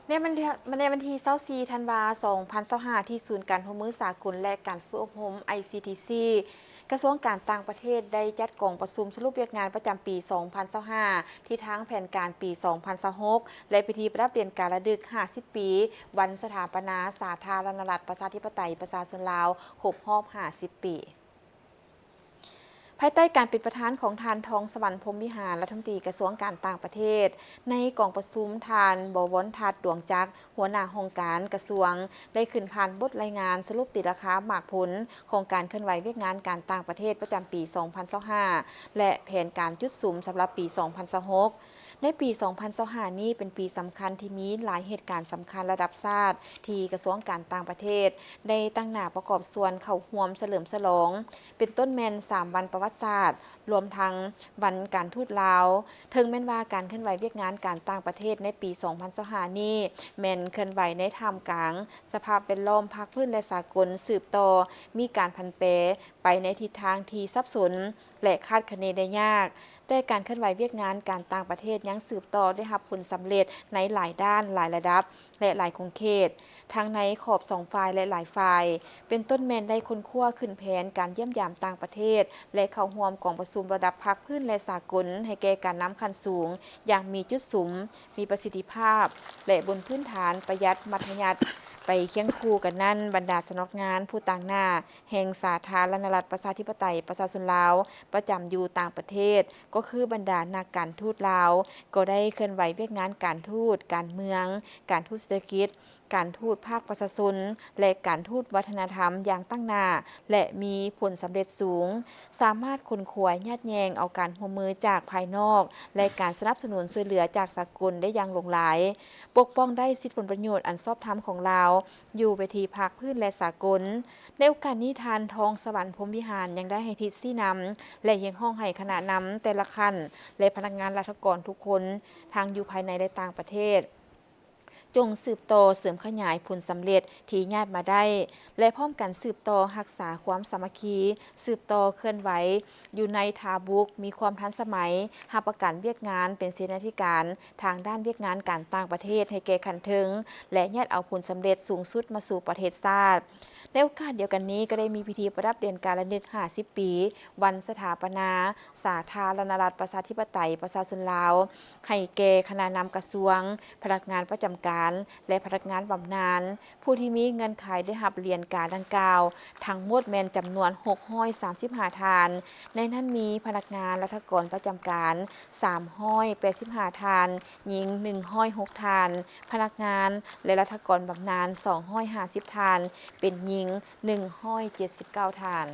ໃນວັນທີ ໃນວັນທີຊາວສີ່ທັນວາ ສອງພັນຊາວຫ້າ ທີ່ສູນການຮ່ວມມືສາກົນ ແລະ ການຝຶກອົບຮົມ ໄອຊີທີຊີ ກະຊວງການຕ່າງປະເທດ ໄດ້ຈັດກອງປະຊຸມສະຫຼຸບວຽກງານປະຈຳປີ ສອງພັນຊາວຫ້າ ທິດທາງແຜນການປີ ສອງພັນຊາວຫົກ ແລະ ພິທີປະດັບຫຼຽນການລະລຶກ ຫ້າສິບປີ ວັນສະຖາປະນາສາທາລະນະລັດ ປະຊາທິປະໄຕ ປະຊາຊົນລາວ ຄົບຮອບ ຫ້າສິບປີ. ພາຍໃຕ້ການເປັນປະທານຂອງທ່ານ ທອງສະຫວັນ ພົມວິຫານ ລັດຖະມົນຕີກະຊວງການຕ່າງປະເທດ, ໃນກອງປະຊຸມ ທ່ານ ບໍວອນທັດ ດວງຈັກ ຫົວໜ້າຫ້ອງການກະຊວງ ໄດ້ຂຶ້ນຜ່ານບົດລາຍງານສະຫຼຸບຕີລາຄາໝາກຜົນຂອງການເຄື່ອນໄຫວວຽກງານການຕ່າງປະເທດປະຈຳປີ ສອງພັນຊາວຫ້າ ແລະ ແຜນການຈຸດສຸມສຳລັບປີ ສອງພັນຊາວຫົກ. ໃນປີ ສອງພັນຊາວຫ້າ ນີ້ເປັນປີສຳຄັນທີ່ມີຫຼາຍເຫດການສຳຄັນລະດັບຊາດ ທີ່ກະຊວງການຕ່າງປະເທດໄດ້ຕັ້ງໜ້າປະກອບສ່ວນເຂົ້າຮ່ວມສະເຫຼີມສະຫຼອງ ເປັນຕົ້ນແມ່ນສາມວັນປະຫວັດສາດ, ລວມທັງວັນການທູດລາວ. ເຖິງແມ່ນວ່າການເຄື່ອນໄຫວວຽກງານການຕ່າງປະເທດໃນປີ ສອງພັນຊາວຫ້າ ນີ້ ແມ່ນເຄື່ອນໄຫວໃນທ່າມກາງສະພາບແວດລ້ອມພາກພື້ນ ແລະ ສາກົນສືບຕໍ່ມີການຜັນແປໄປໃນທິດທາງທີ່ສັບສົນ ແລະ ຄາດຄະເນໄດ້ຍາກ, ແຕ່ການເຄື່ອນໄຫວວຽກງານການຕ່າງປະເທດຍັງສືບຕໍ່ໄດ້ຮັບຜົນສຳເລັດໃນຫຼາຍດ້ານ, ຫຼາຍລະດັບ ແລະ ຫຼາຍຂົງເຂດ, ທັງໃນຂອບສອງຝ່າຍ ແລະ ຫຼາຍຝ່າຍ, ເປັນຕົ້ນແມ່ນໄດ້ຄົ້ນຄວ້າຂຶ້ນແຜນການຢ້ຽມຢາມຕ່າງປະເທດ ແລະ ເຂົ້າຮ່ວມກອງປະຊຸມລະດັບພາກພື້ນ ແລະ ສາກົນ ໃຫ້ແກ່ການນຳຂັ້ນສູງຢ່າງມີຈຸດສຸມ, ມີປະສິດທິພາບ ແລະ ບົນພື້ນຖານປະຢັດມັດທະຍັດ. ໄປຄຽງຄູ່ກັນນັ້ນ, ບັນດາສຳນັກງານຜູ້ຕາງໜ້າ ແຫ່ງສາທາລະນະລັດ ປະຊາທິປະໄຕ ປະຊາຊົນລາວ ປະຈຳຢູ່ຕ່າງປະເທດ ກໍຄືບັນດານັກການທູດລາວ ກໍໄດ້ເຄື່ອນໄຫວວຽກງານການທູດ, ການເມືອງ, ການທູດເສດຖະກິດ, ການທູດພາກປະຊາຊົນ ແລະ ການທູດວັດທະນະທຳຢ່າງຕັ້ງໜ້າ ແລະ ມີຜົນສຳເລັດສູງ, ສາມາດຂົນຂວາຍຍາດແຍ່ງເອົາການຮ່ວມມືຈາກພາຍນອກ ແລະ ການສະໜັບສະໜູນຊ່ວຍເຫຼືອຈາກສາກົນໄດ້ຢ່າງຫຼວງຫຼາຍ, ປົກປ້ອງໄດ້ສິດຜົນປະໂຫຍດອັນຊອບທຳຂອງລາວ ຢູ່ເວທີພາກພື້ນ ແລະ ສາກົນ. ໃນໂອກາດນີ້, ທ່ານ ທອງສະຫວັນ ພົມວິຫານ ຍັງໄດ້ໃຫ້ທິດຊີ້ນຳ ແລະ ຮຽກຮ້ອງໃຫ້ຄະນະນຳແຕ່ລະຂັ້ນ ແລະ ພະນັກງານລັດຖະກອນທຸກຄົນ ທັງຢູ່ພາຍໃນ ແລະ ຕ່າງປະເທດ ຈົ່ງສືບຕໍ່ເສີມຂະຫຍາຍຜົນສຳເລັດທີ່ຍາດມາໄດ້ ແລະ ພ້ອມກັນສືບຕໍ່ຮັກສາຄວາມສາມັກຄີ, ສືບຕໍ່ເຄື່ອນໄຫວຢູ່ໃນທ່າບຸກ, ມີຄວາມທັນສະໄໝ, ຮັບປະກັນວຽກງານເປັນເສນາທິການ ທາງດ້ານວຽກງານການຕ່າງປະເທດໃຫ້ແກ່ຂັ້ນເທິງ ແລະ ຍາດເອົາຜົນສຳເລັດສູງສຸດມາສູ່ປະເທດຊາດ. ໃນໂອກາດດຽວກັນນີ້ ກໍໄດ້ມີພິທີປະດັບຫຼຽນການລະນຶກຫ້າສິບປີ ວັນສະຖາປະນາສາທາລະນະລັດ ປະຊາທິປະໄຕ ປະຊາຊົນລາວ ໃຫ້ແກ່ຄະນະນຳກະຊວງ, ພະນັກງານປະຈຳການ ແລະ ພະນັກງານບຳນານ ຜູ້ທີ່ມີເງື່ອນໄຂໄດ້ຮັບຫຼຽນກາດັ່ງກ່າວ ທັງໝົດແມ່ນຈຳນວນຫົກຮ້ອຍສາມສິບຫ້າທ່ານ, ໃນນັ້ນມີພະນັກງານລັດຖະກອນປະຈຳການສາມຮ້ອຍແປດສິບຫ້າທ່ານ, ຍິງໜຶ່ງຮ້ອຍຫົກທ່ານ, ພະນັກງານ ແລະ ລັດຖະກອນບຳນານສອງຮ້ອຍຫ້າສິບທ່ານ, ເປັນຍິງໜຶ່ງຮ້ອຍເຈັດສິບເກົ້າທ່ານ.